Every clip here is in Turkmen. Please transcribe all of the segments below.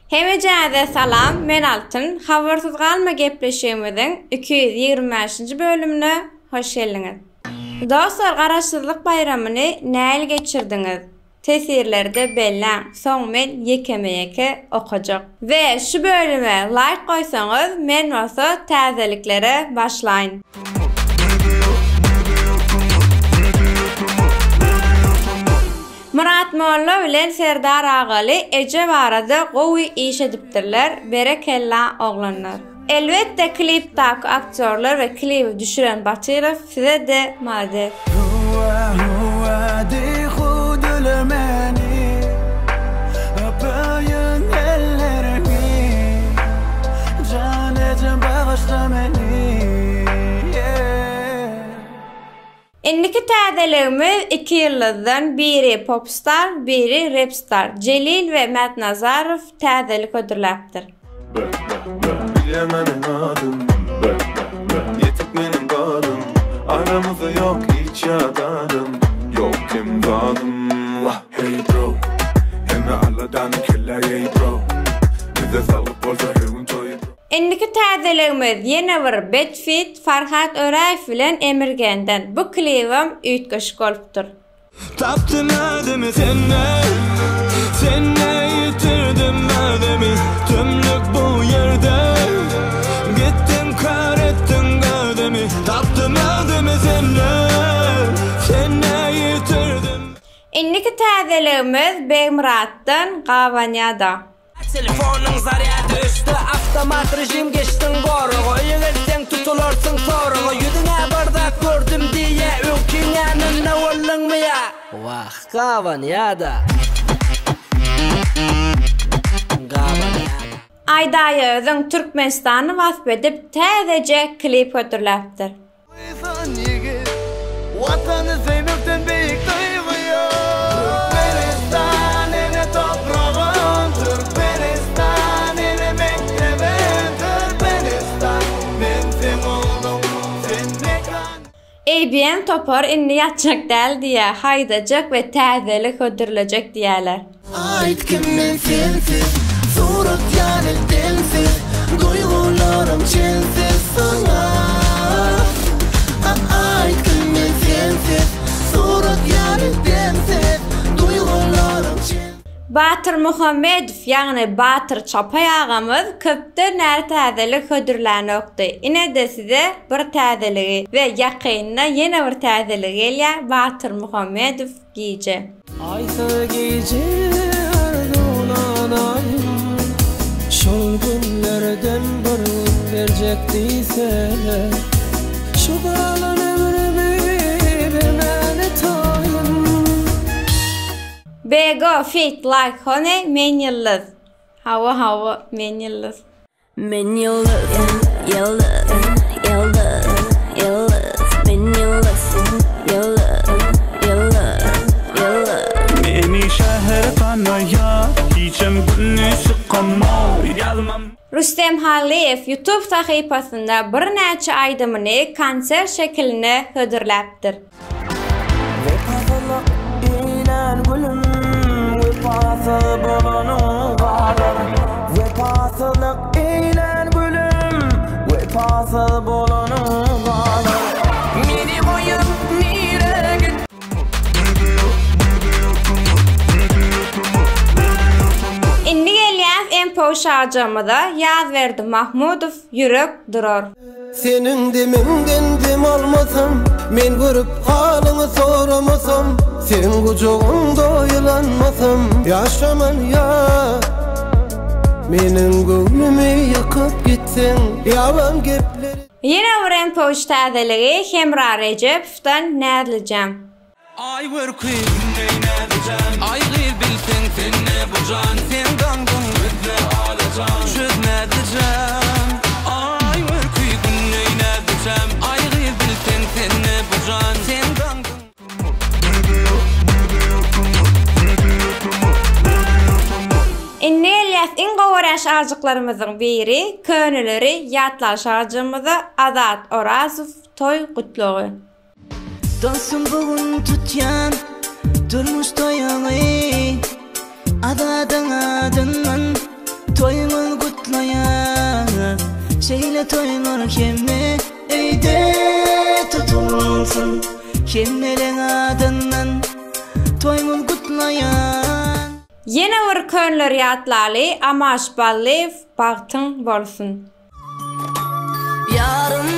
Hemejäňize salam, men Altyn, Habarsyz galma gepleşigimiziň 225-nji bölümine hoş geldiňiz. Dostlar Garaşsyzlyk baýramyny nähili geçirdiňiz? Tesirlerde belläň, soň men ýekeme-ýeke okajak. We şu bölüme laýk goýsaňyz men bolsa täzeliklere başlaýyn. Myrat molla bilen Serdar Agaly eje barada gowy iş edipdirler berekella oglanlar. Elbetde klipdaky aktýorlar we klibi düşüren Batyrow size-de malades. Hüwa hüwa deý hudule meni Öpeýin elleriňi Jan ejem bagyşla meni yeah. Indiki täzeligimiz iki ýyldyzdan biri popstar biri repstar Jelil we Mätnazarow täzelik hödürläpdir. Bilýän meniň adym Ýetik meniň dadym Aramyzda ýok hiç ýadarym Ýok kem zadym Wah hey bro Hemme alladany kellä ey bro Bize saglyk bolsa her gün toý bro. Indiki täzeligimiz ýene bir bet fit Farhat Öräýew bilen Emirgenden bu klibem üýtgeşik bolupdyr. Tapdym özümi sende Sende ýitirdim özümi Tümlük bu ýerde Gitdiň kör etdiň gözümi Tapdym özümi sende Sende ýitirdim. Indiki täzeligimiz Begmyratdan Gabanýada. Telefonyň zarýady öçdi Awtomat režim geçdiň goraga Öýe gelseň tutularsyň soraga Ýüzüňe bir zat gördüm diýýä Öňkiň ýanynda bolduňmy ýa? Wah gabanýada. Gabanýada. Aýdaýa özüň Türkmenistany wasp edip täzeje klip hödürläpdir. Buýsan ýigit, Watany söýmekden beýik duýgy ýok. Türkmenistan ene topragym, Türkmenistan ene mekdebim, Türkmenistan men seň ogluň, sen mekan. ABM topar indi ýatjak däl diýýä, haýdajak we täzelik hödürlejek diýýäler. Aýt kim men sensiz Surat ýaly demsiz Duýgularym çensiz saňa Aýt kim men sensiz Surat ýaly demsiz Duýgularym çensiz. Batyr Muhammedow ýagny Batyr Çapaý agamyz köpden bäri täzelik hödürlänokdy. Inede size bir täzeligi we ýakynda ýene bir täzeligi gelýär Batyr Muhammedow gije. Aýsyz gije arzuwlan aýym Şol günlerden bir gün berjek diýseler Şu galan ömrümi bermäne taýyn. Bego fit like hone men ýyldyz. Hawa hawa men ýyldyz. Men ýyldyz, ýyldyz, ýyldyz, ýyldyz, men ýyldyz, ýyldyz, ýyldyz, ýyldyz. Meni şäher tanaýar, hiçem güni çykamok, ýazmam. Rüstem Hallyýew YouTube sahypasynda birnäçe aýdymyny konsert şekilinde hödürläpdir. Wepasyzlyk eýlän gülüm, Wepasyz bolanyň galar. Wepasyzlyk eýlän gülüm, Wepasyz bolanyň galar. Meni goýup nirä git. Indi gelýäs MPO şajygymyza Ýazberdi Mahmudow Ýürek durar. Seniň demiňden dem almasam, Men görüp halyňy soramasam, Seň gujagyňda ýylanmasam, Ýaşaman ýar. Meniň göwnümi ýykyp gitseň, Ýalan gepleri. Ýene bir MP3 täzeligi Hemra Rejepowdan Näzlijäm. Aý görki gündeý näzijan Aý gyz bilseň sen ne bu jan Sen daňdyň bizde alajan Çöz näzijan Aý görki gündeý näzijan Aý gyz bilseň sen ne bu jan Sen daňdyň. Indi gelýäs iň gowy görýän şajyklarymyzyň biri, köneleri ýatlan şajygymyza Azat Orazow toý gutlagy. Dostum bu gün tutýan durmuş toýuňy Azadyň adyndan. Toýuňyz gutlaýan Şeýle toýlar hemme öýde tutulsyn Hemmeleň adyndan toýuňyz gutlaýan. Ýene bir könleri ýatlaly Amaş Ballyýew bagtyň bolsun. Ýarym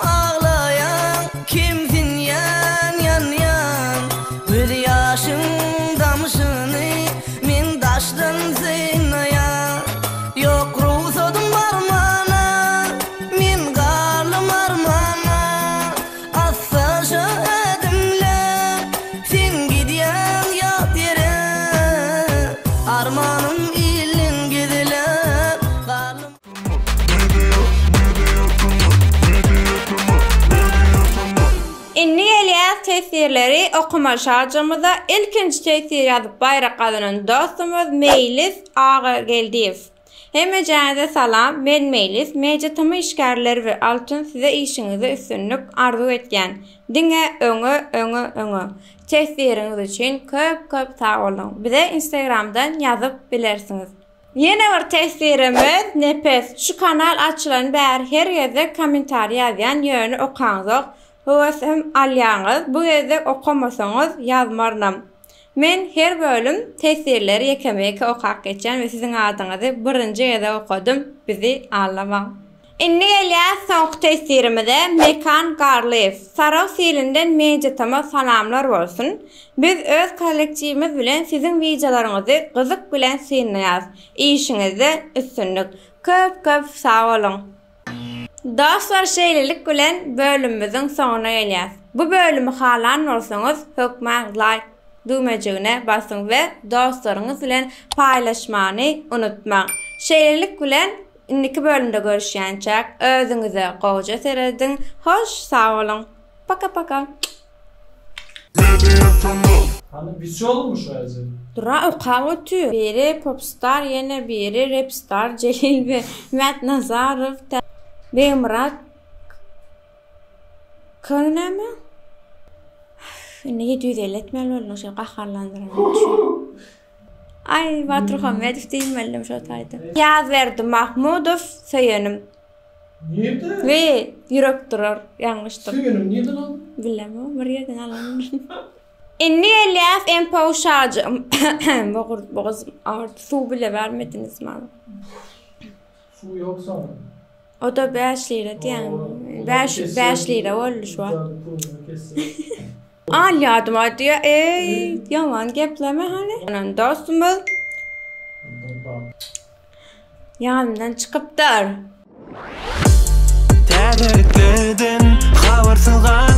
aglaýaň kemsinýän ýanýan Göz ýaşyň damşyny men daşdan synlaýan Ýok rugsadym barmana men galdym armana Assaja ädimläp sen gidýäň ýat ýere Armanym ilden gizläp galdym. Indi gelýäs teswirleri okama şajygymyza ilkinji teswir ýazyp baýrak gazanan dostumyz Meýlis Agageldiýew. Hemmejäňize salam men Meýlis Media TM işgärleri we Altyn size işiňizde üstünlik arzuw etýän diňe öňe öňe öňe teswiriňiz üçin köp köp sag boluň bize instagramdan ýazyp bilersiňiz. Ýene bir teswirimiz Nepes şu kanal açylany bäri her gezek kommentariý ýazýan ýöne okaňzok höwesem alýaňyz bu gezek okamasaňyz ýazmarynam men her bölüm teswirleri ýekeme ýeke okap geçýän we siziň adyňyzy birinji gezek okadym bizi aldamaň. Indi gelýäs soňky teswirimize Mekan Garlyýew Sarahs ilinden Media-Tama salamlar bolsun. Biz öz kollektiwimiz bilen siziň wideolaryňyzy gyzyk bilen synlaýas. Işiňizde üstünlik. Köp köp sag boluň. Dostlar şeýlelik bilen bölümimiziň soňuna gelýäs. Bu bölümi halan bolsaňyz hökman laýk düwmejigine basyň we dostlaryňyz bilen paýlaşmany unutmaň. Şeýlelik bilen Indiki bölümde görüşýänçäk özüňize gowja serediň hoş sag boluň paka paka. Hany biçi olmuş aýjy. Dura okap otyr. Biri popstar ýene biri repstar Jelil we Mätnazarow Begmyrat Köne näme? Indi 750 etmeli boldum şo gaharlandyran üçin. Aý Batyr Muhammedow diýmelidim şo taýda. Ýazberdi Mahmudow söýenim. Nirde? We ýürek durar ýalňyşdyr. Söýenim nirden aldyň? Bilemok bir ýerden alan. Indi gelýäs MPU şajy. Bogazym agyrdy suw bile bermediňiz maňa. Suw ýok saňa. O-da 5 lira diýýäň. 5 5 lira boldy şu wagt. Al ýadyma diýýär. Eý, ýalan gepleme hany. Onan dostumyz ýanyndan çykypdyr. Täzeliklerden habarsyz gal.